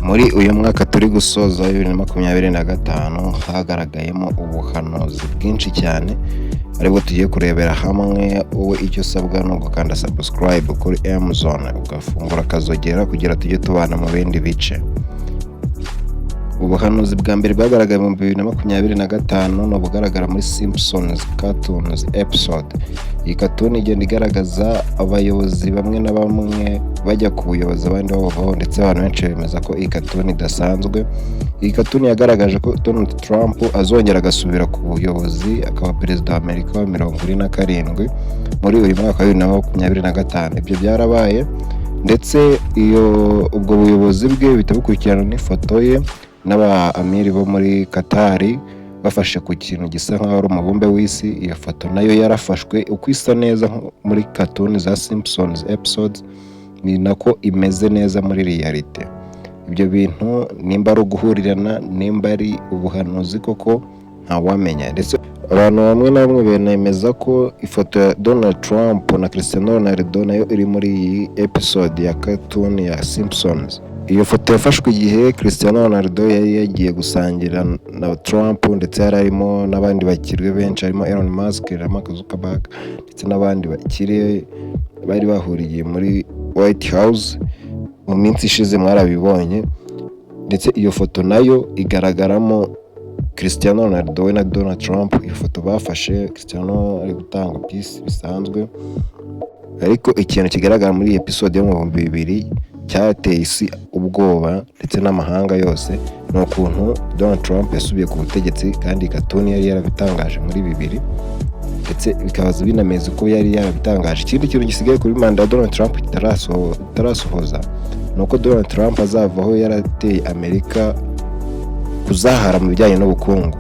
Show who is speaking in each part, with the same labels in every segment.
Speaker 1: Muri uyu mwaka turi gusoza wa 2025 hagaragayemo ubuhanuzi bwinshi cyane, aribwo tugiye kurebera hamwe. Wowe icyo usabwa ni ugukanda subscribe kuri Amazon, ugafungura akazogera kugira tujye tubana mu bindi bice. Ubuhanuzi bwa mbere bwagaragaye mu 2025 ni ubugaragara muri Simpsons Cartoons episode. Iyi cartoon igenda igaragaza abayobozi bamwe na bamwe bajya ku buyobozi, abandi babuvaho, ndetse abantu benshi bemeza ko iyi cartoon idasanzwe. Iyi cartoon yagaragaje ko Donald Trump azongera agasubira ku buyobozi, akaba perezida wa Amerika wa 47 muri uyu mwaka wa 2025. Ibyo byarabaye, ndetse iyo ubwo buyobozi bwe bihita bukurikirana n'ifoto ye n'aba amiri bo muri Katari bafashe ku kintu gisa nk'aho ari umubumbe w'isi. Iyo foto nayo yarafashwe uko isa neza nko muri cartoon za Simpsons episodes, ni nako imeze neza muri réalité. Ibyo bintu nimba ari uguhurirana, nimba ari ubuhanuzi koko, ntawamenya. Ndetse abantu bamwe na bamwe benemeza ko ifoto ya Donald Trump na Cristiano Ronaldo nayo iri muri iyi episode ya cartoon ya Simpsons. Iyo foto yafashwe igihe Cristiano Ronaldo yari yagiye gusangira na Trump, ndetse yari harimo n'abandi bakire benshi, harimo Elon Musk na Mark Zuckerberg ndetse n'abandi bakire bari bahuriye muri White House mu minsi ishize, mwarabibonye. Ndetse iyo foto nayo igaragaramo Cristiano Ronaldo we na Donald Trump. Iyo foto bafashe Cristiano ari gutanga peace bisanzwe. Ariko ikintu kigaragara muri iyi episode yo mu 2000 cyateye isi ubwoba ndetse n'amahanga yose ni ukuntu Donald Trump yasubiye ku butegetsi, kandi cartoon yari yarabitangaje muri bibiri, ndetse bikaba binameze uko yari yarabitangaje. Ikindi kintu gisigaye kuri manda ya Donald Trump kitarasohoza ni uko Donald Trump azavaho yarateye Amerika kuzahara mu bijyanye n'ubukungu,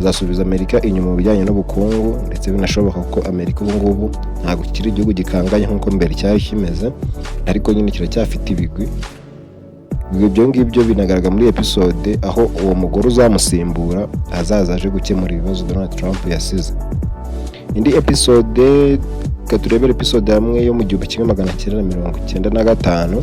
Speaker 1: azasubiza Amerika inyuma mu bijyanye n'ubukungu. Ndetse binashoboka ko Amerika ubu ngubu ntabwo kikiri igihugu gikanganye nk'uko mbere cyari kimeze, ariko nyine kiracyafite ibigwi. Ibyo ngibyo binagaragara muri episode, aho uwo mugore uzamusimbura azaza aje gukemura ibibazo Donald Trump yasize. Indi episode, reka turebere episode hamwe yo mu 1995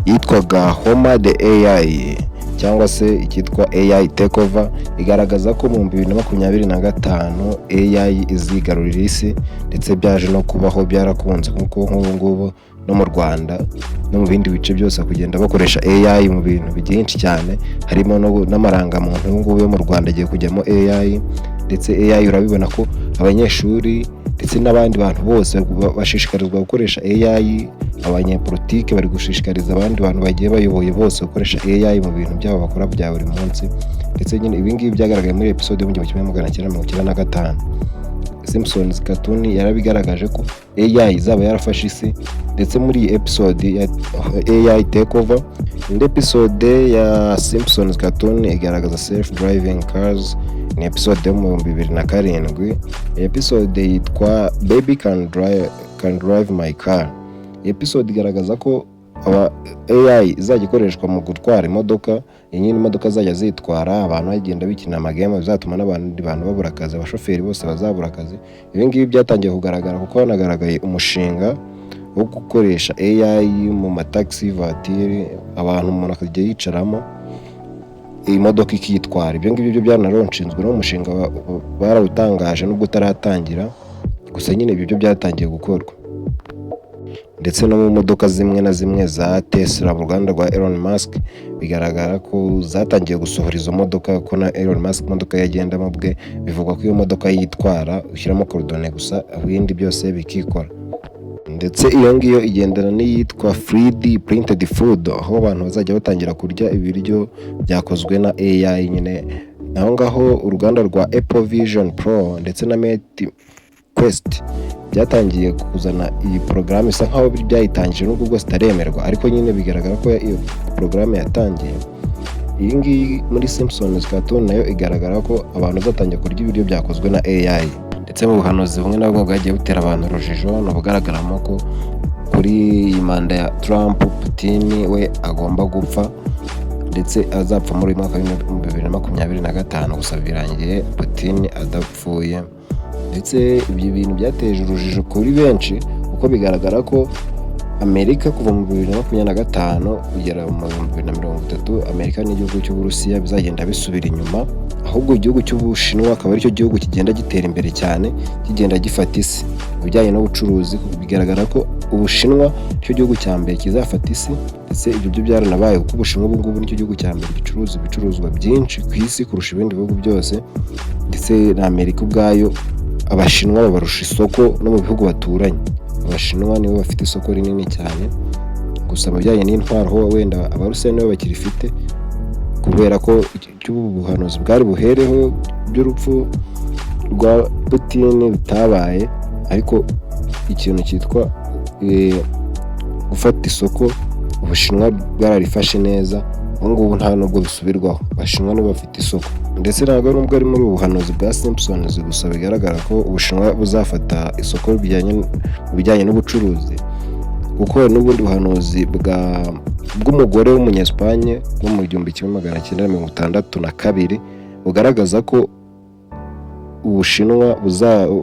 Speaker 1: yitwaga Homer the AI, cyangwa se icyitwa AI Takeover. Igaragaza ko mu 2025 AI izigarurira isi, ndetse byaje no kubaho, byarakunze, kuko nk'ubu ngubu no mu Rwanda no mu bindi bice byose kugenda bakoresha AI mu bintu byinshi cyane, harimo n'amarangamuntu ubu ngubu yo mu Rwanda agiye kujyamo AI. Ndetse AI urabibona ko abanyeshuri ndetse n'abandi bantu bose bashishikarizwa gukoresha AI. Abanyepolitike bari gushishikariza abandi bantu bagiye bayoboye bose gukoresha AI mu bintu byabo bakora bya buri munsi. Ndetse nyine ibi ngibi byagaragaye muri episode yo mu 1995. Simpsons cartoon yarabigaragaje ko AI izaba yarafashe isi, ndetse muri iyi episode ya AI Takeover. Indi episode ya Simpsons cartoon igaragaza self driving cars, ni episode yo mu 2007. Iyi episode yitwa Baby Can Drive My Car. Iyi episode igaragaza ko aba AI izajya ikoreshwa mu gutwara imodoka. Iyi nyine imodoka zajya zitwara, abantu bagenda bikina amagame, bizatuma n'abandi bantu babura akazi, abashoferi bose bazabura akazi. Ibi ngibi byatangiye kugaragara kuko hanagaragaye umushinga wo gukoresha AI mu mataxi voiture, abantu umuntu akajya yicaramo, iyi modoka ikitwara. Ibyo ngibyo byo byanaronshinzwe n'umushinga barawutangaje nubwo utaratangira, gusa nyine ibyo byo byatangiye gukorwa. Ndetse no mu modoka zimwe na zimwe za Tesla mu ruganda rwa Elon Musk, bigaragara ko zatangiye gusohora izo modoka, ko na Elon Musk imodoka ye agendamo bwe bivugwa ko iyo modoka yitwara, ushyiramo coordonnées gusa, ibindi byose bikikora. Ndetse iyo ngiyo igendana n'iyitwa 3D printed food, aho abantu bazajya batangira kurya ibiryo byakozwe na AI nyine. Aho ngaho uruganda rwa Apple Vision Pro ndetse na Meta Quest byatangiye kuzana iyi porogaramu, isa nkaho byayitangije nubwo bwose itaremerwa, ariko nyine bigaragara ko iyo porogaramu yatangiye. Iyi ngiyi muri Simpsons cartoon nayo igaragara ko abantu bazatangira kurya ibiryo byakozwe na AI. Ndetse mu buhanuzi bumwe na bumwe bwagiye butera abantu urujijo ni ubugaragaramo ko kuri iyi manda ya Trump, Putin we agomba gupfa, ndetse azapfa muri uyu mwaka wa 2025. Gusa birangiye Putin adapfuye, ndetse ibyo bintu byateje urujijo kuri benshi kuko bigaragara ko Amerika kuva mu 2025 kugera mu 2030, Amerika n'igihugu cy'Uburusiya bizagenda bisubira inyuma, ahubwo igihugu cy'Ubushinwa akaba aricyo gihugu kigenda gitera imbere cyane, kigenda gifata isi mu bijyanye n'ubucuruzi. Bigaragara ko Ubushinwa nicyo gihugu cya mbere kizafata isi, ndetse ibyo byo byaranabaye, kuko Ubushinwa ubu ngubu nicyo gihugu cya mbere gicuruza ibicuruzwa byinshi ku isi kurusha ibindi bihugu byose. Ndetse na Amerika ubwayo, Abashinwa babarusha isoko. No mu bihugu baturanye, Abashinwa nibo bafite isoko rinini cyane. Gusa mu bijyanye n'intwaro ho wenda Abarusiya nibo bakirifite, kubera ko icy'ubu buhanuzi bwari buhereho by'urupfu rwa Putin bitabaye. Ariko ikintu cyitwa gufata isoko, Ubushinwa bwararifashe neza. Ubu ngubu nta nubwo bisubirwaho, Abashinwa nibo bafite isoko. Ndetse ntabwo nubwo ari muri ubu buhanuzi bwa Simpsons gusa bigaragara ko Ubushinwa buzafata isoko mu bijyanye n'ubucuruzi, kuko hari n'ubundi buhanuzi bw'umugore w'Umunyesipanye wo mu 1962 bugaragaza ko Ubushinwa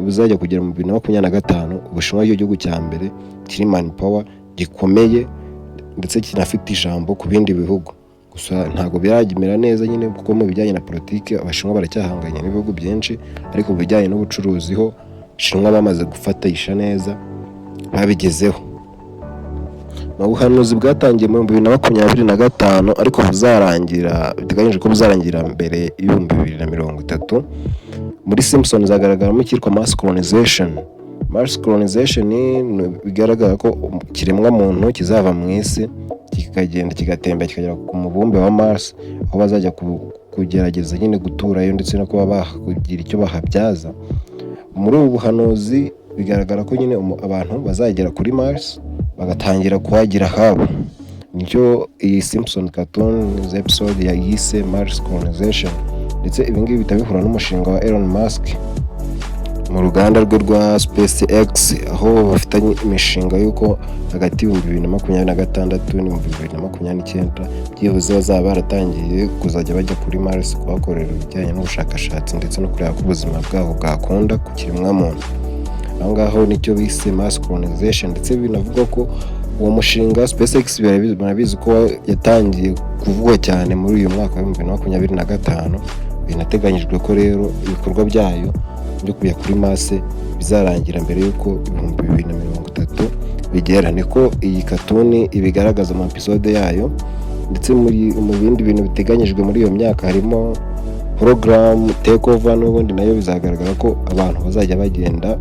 Speaker 1: buzajya kugera mu 2025, Ubushinwa aricyo gihugu cya mbere kiri manpower gikomeye, ndetse kinafite ijambo ku bindi bihugu. Gusa ntabwo biragimera neza nyine, kuko mu bijyanye na politiki Abashinwa baracyahanganye n'ibihugu byinshi, ariko mu bijyanye n'ubucuruzi ho Abashinwa bamaze gufatisha neza, babigezeho. Mu buhanuzi bwatangiye mu 2025 ariko buzarangira, biteganyijwe ko buzarangira mbere y'2030, muri Simpsons hagaragaramo icyitwa mass colonization. Mass colonization bigaragara ko ikiremwamuntu kizava mu isi, kikagenda, kigatembera, kikagera ku mubumbe wa Mars, aho bazajya kugerageza nyine guturayo ndetse no kuba bakugira icyo bahabyaza. Muri ubu buhanuzi bigaragara ko nyine abantu bazagera kuri Mars, bagatangira kuhagira ahabo. Nicyo iyi Simpson cartoon episode yise Mars colonization. Ndetse ibi ngibi bihita bihura n'umushinga wa Elon Musk mu ruganda rwe rwa SpaceX, aho bafitanye imishinga y'uko hagati y'2026 n'2029 byibuze bazaba baratangiye kuzajya bajya kuri Mars kuhakorera ibijyanye n'ubushakashatsi, ndetse no kureba ko ubuzima bwaho bwakunda ku kiremwamuntu. Aho ngaho nicyo bise mass colonization. Ndetse binavugwa ko uwo mushinga SpaceX, barabizi ko yatangiye kuvugwa cyane muri uyu mwaka wa 2025. Binateganyijwe ko rero ibikorwa byayo byo kujya kuri Mars bizarangira mbere y'uko 2030 bigera. Niko iyi cartoon ibigaragaza mu episode yayo. Ndetse mu bindi bintu biteganyijwe muri iyo myaka harimo hologram takeover. N'ubundi nayo bizagaragara ko abantu bazajya bagenda,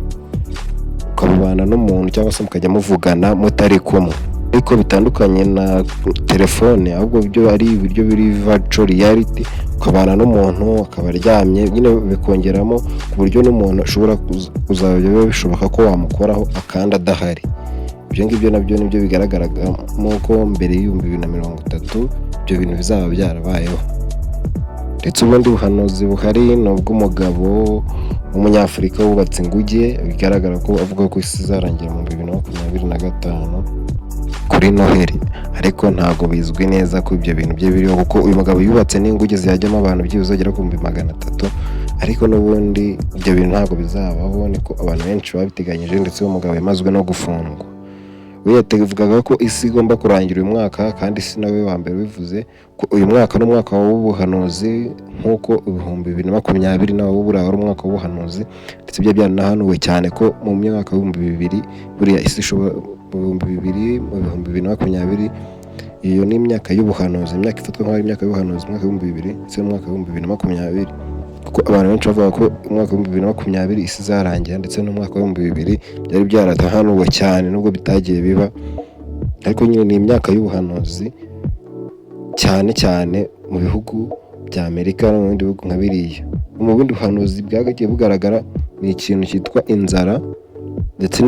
Speaker 1: ukabana n'umuntu cyangwa se mukajya muvugana mutari kumwe, ariko bitandukanye na telefone, ahubwo byo ari ibiryo biri virtual reality, ukabana n'umuntu akaba aryamye nyine, bikongeramo ku buryo n'umuntu ashobora kuzajya biba bishoboka ko wamukoraho akandi adahari. Ibyo ngibyo nabyo nibyo bigaragaramo ko mbere y'2030 ibyo bintu bizaba byarabayeho. Ndetse ubundi buhanuzi buhari ni ubw'umugabo w'Umunyafurika wubatse inguge, bigaragara ko avuga ko isi izarangira mu 2025 kuri Noheli, ariko ntabwo bizwi neza ko ibyo bintu bye biriho, kuko uyu mugabo yubatse n'inguge ziyajyamo abantu byibuze bagera ku 300,000, ariko n'ubundi ibyo bintu ntabwo bizabaho, niko abantu benshi babiteganyije. Ndetse uwo mugabo yamazwe no gufungwa. We yavugaga ko isi igomba kurangira uyu mwaka, kandi si nawe wa mbere ubivuze ko uyu mwaka ni umwaka w'ubuhanuzi, nk'uko 2020 nawo buriya wari umwaka w'ubuhanuzi. Ndetse byari byaranahanuwe cyane ko mu mwaka w'ibihumbi 2000 buriya isi ishobora, mu 2000, mu 2020, iyo ni imyaka y'ubuhanuzi, imyaka ifatwa nk'aho ari imyaka y'ubuhanuzi, umwaka w'ibihumbi 2000 ndetse n'umwaka wa 2020, kuko abantu benshi bavuga ko umwaka wa 2020 isi izarangira, ndetse n'umwaka wa 2000 byari byaratahanuwe cyane, nubwo bitagiye biba. Ariko nyine ni imyaka y'ubuhanuzi, cyane cyane mu bihugu bya Amerika no mu bindi bihugu nka biriya. Mu bundi buhanuzi bwagiye bugaragara ni ikintu cyitwa inzara, ndetse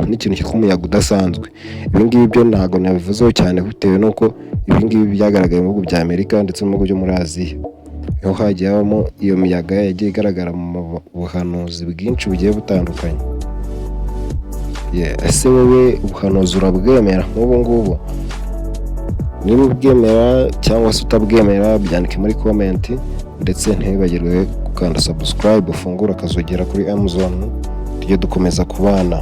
Speaker 1: n'ikintu cyitwa umuyaga udasanzwe. Ibi ngibi byo ntabwo nabivuzeho cyane, bitewe n'uko ibi ngibi byagaragaye mu bihugu bya Amerika ndetse no mu bihugu byo muri Aziya, niho hagiye habamo iyo miyaga yagiye igaragara mu buhanuzi bwinshi bugiye butandukanye. Ese wowe ubuhanuzi urabwemera nk'ubu ngubu? Niba ubwemera cyangwa se utabwemera, byandike muri comment, ndetse ntiwibagirwe gukanda subscribe, ufungure akazogera kuri Amazon, tujye dukomeza kubana.